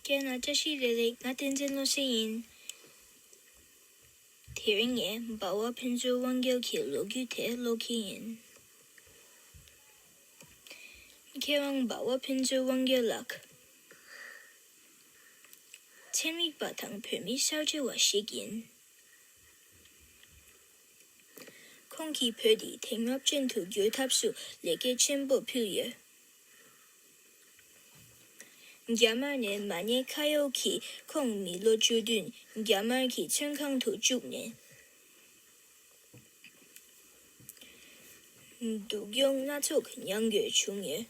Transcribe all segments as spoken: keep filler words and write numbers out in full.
ཁྱེད་རྣམས་བཀྲ་ཤིས་བདེ་ལེགས། ང་བསྟན་འཛིན་བློ་གསལ་ཡིན། དེ་རིང་ངས་འབའ་བ་ཕུན་ཚོགས་དབང་རྒྱལ་གྱི་ལོ་རྒྱུས་དེ་ཀློག་གི་ཡིན། མཁས་དབང་འབའ་བ་ཕུན་ཚོགས་དབང་རྒྱལ་ལགས། ཚན་རིག་པ་དང་བོད་མི་གསར་བརྗེ་བ་ཞིག་ཡིན། ཁོང་གིས་བོད་འདི་དེང་རབས་ཅན་དུ་བསྒྱུར་ཐབས་སུ་ལེགས་སྐྱེས་ཆེན་པོ་ཕུལ་ཡོད། རྒྱ་དམར་ནས་མ་ཉེས་ཁ་གཡོགས་ཀྱིས་ཁོང་མི་ལོ་བཅུ་བདུན་རྒྱ་དམར་གྱི་བཙོན་ཁང་དུ་བཅུག་ནས། སྡུག་གྱོང་སྣ་ཚོགས་མྱངས་དགོས་བྱུང་ཡོད།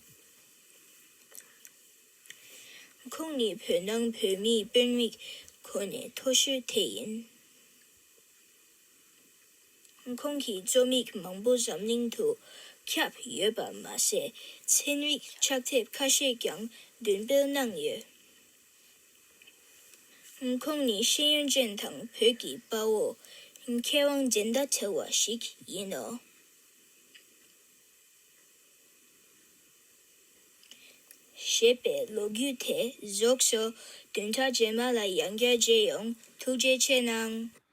ཁོང་ནི་བོད་ནང་བོད་མིའི་དཔོན་རིགས་ཁོ་ནས་མཐོ་ཤོས་དེ་ཡིན། ཁོང་གིས་རྩོམ་ཡིག་མང་པོ་འཛམ་གླིང་དུ་ཁྱབ་ཡོད་པ་མ་ཟད། ཚན་རིག་ཕྱག་དེབ་ཁ་ཤས་ཀྱང་འདོན་སྤེལ་གནང་ཡོད། ཁོང་ནི་ཤེས་ཡོན་ཅན་དང་བོད་ཀྱི་དཔའ་བོ། མཁས་དབང་འགྲན་ཟླ་བྲལ་བ་ཞིག་ཡིན་ནོ། ཞེས་པའི་ལོ་རྒྱུས་དེ་རྫོགས་སོ། བདུན་ཕྲག་རྗེས་མ་ལ་ཡང་བསྐྱར་མཇལ་ཡོང་། ཐུགས་རྗེ་ཆེ་གནང་།